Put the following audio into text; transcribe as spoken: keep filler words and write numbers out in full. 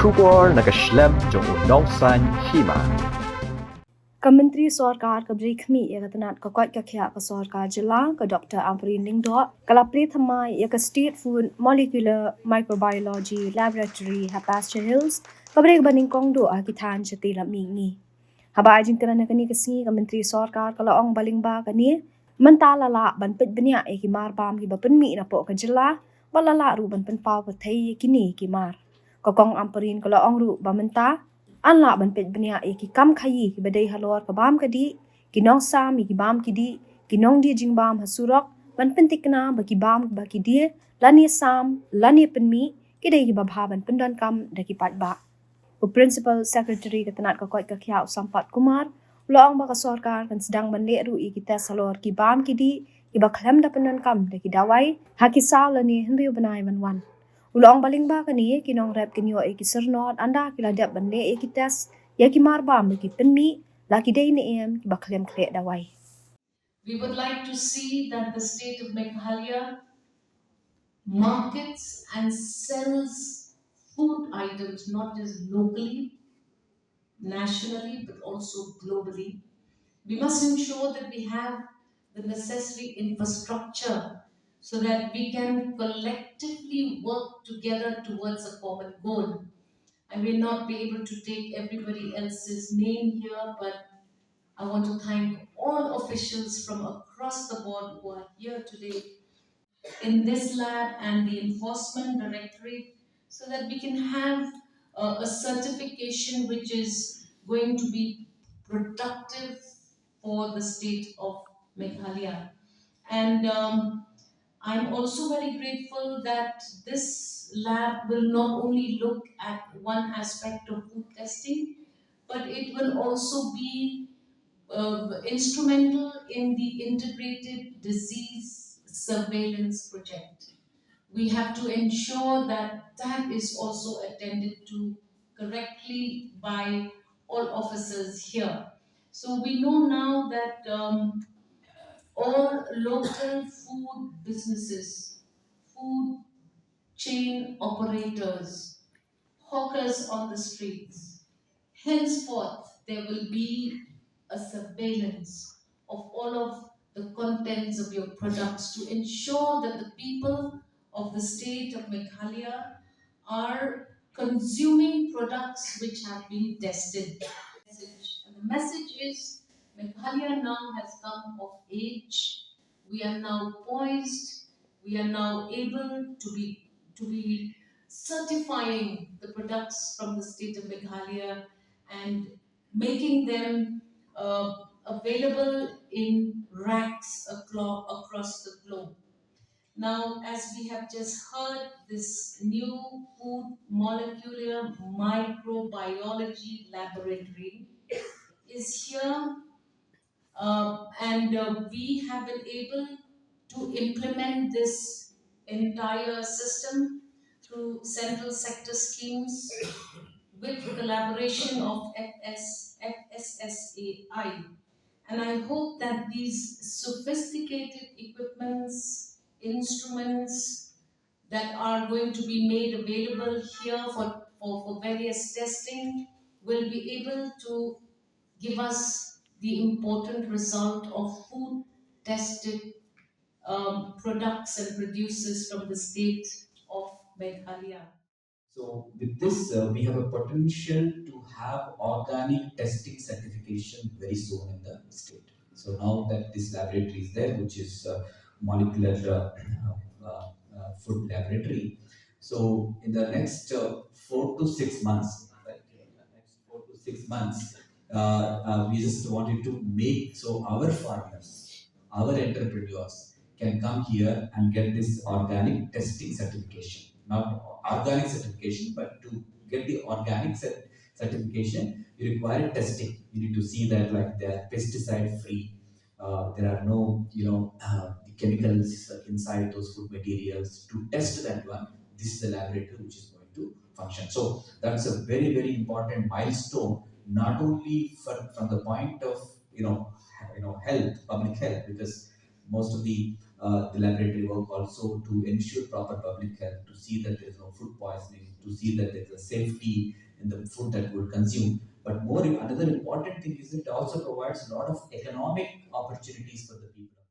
Khubor na ka shlem jong u nongsan hima. Ka Myntri Sorkar ka Bri Khmih ïa ka tnat ka koit ka khiah ka Sorkar Jylla, ka Doctor Ampareen Lyngdoh, ka la plie thymmai ïa ka State Food Molecular Microbiology Laboratory ha Pasture Hills, kaba dei kaba nyngkong duh ha ki thaiñ shatei lam mihngi. Haba ai jingkren ha kane ka sngi, ka Myntri Sorkar ka la ong ba lyngba kane mynta la lah ban peit bniah ïa ki mar bam kiba pynmih napoh ka jylla, bad la lah ruh ban pynpaw pyrthei ïa kine ki mar. Ka Kong Ampareen ka la ong ruh ba mynta yn lah ban peit bniah ïa ki kam khaïi kiba dei halor ka bam ka dih, ki nongsam ïa ki bam ki dih, ki nongdie jingbam ha surok, ban pyntikna ba ki bam ba ki die, lane sam, lane pynmih, ki dei kiba bha ban pyndonkam da ki paidbah. U Principal Secretary ka tnat ka koit ka khiah, u Sampath Kumar, u la ong ba ka sorkar kan sdang ban leh ruh ïa ki test halor ki bam ki dih kiba khlem da pyndonkam da ki dawai ha ki saw lane hynriew bnai ban wan. U la ong ba lyngba kane ki nongrep kin ïoh ïa ki syrnod ynda ki la dep ban leh ïa ki test ïa ki mar bam ba ki pynmih, la ki dei ne em kiba khlem khleh dawai. We would like to see that the state of Meghalaya markets and sells food items not just locally, nationally, but also globally. We must ensure that we have the necessary infrastructure so that we can collectively work together towards a common goal. I may not be able to take everybody else's name here, but I want to thank all officials from across the board who are here today in this lab and the enforcement directorate, so that we can have a, a certification which is going to be productive for the state of Meghalaya. And um, I'm also very grateful that this lab will not only look at one aspect of food testing, but it will also be uh, instrumental in the integrated disease surveillance project. We have to ensure that that is also attended to correctly by all officers here. So we know now that um, all local food businesses, food chain operators, hawkers on the streets, henceforth there will be a surveillance of all of the contents of your products to ensure that the people of the state of Meghalaya are consuming products which have been tested. And the message is Meghalaya now has come of age. We are now poised. We are now able to be to be certifying the products from the state of Meghalaya and making them uh, available in racks aclo- across the globe. Now, as we have just heard, this new food molecular microbiology laboratory is here, uh, and uh, we have been able to implement this entire system through central sector schemes with collaboration of F S, F S S A I. And I hope that these sophisticated equipments, instruments that are going to be made available here for, for, for various testing will be able to give us the important result of food tested um, products and producers from the state of Meghalaya. So with this, uh, we have a potential to have organic testing certification very soon in the state. So now that this laboratory is there, which is a molecular uh, uh, uh, food laboratory, so in the next uh, four to six months, right, next four to six months, uh, uh, we just wanted to make so our farmers, our entrepreneurs can come here and get this organic testing certification. Not organic certification, but to get the organic cert- certification, you require testing. You need to see that like they are pesticide free. Uh, there are no, you know, uh, chemicals inside those food materials. To test that one, this is the laboratory which is going to function. So that's a very, very important milestone, not only for, from the point of, you know, you know, health, public health, because most of the uh, the laboratory work also to ensure proper public health, to see that there is no food poisoning, to see that there is a safety in the food that we would consume. But more another important thing is it also provides a lot of economic opportunities for the people.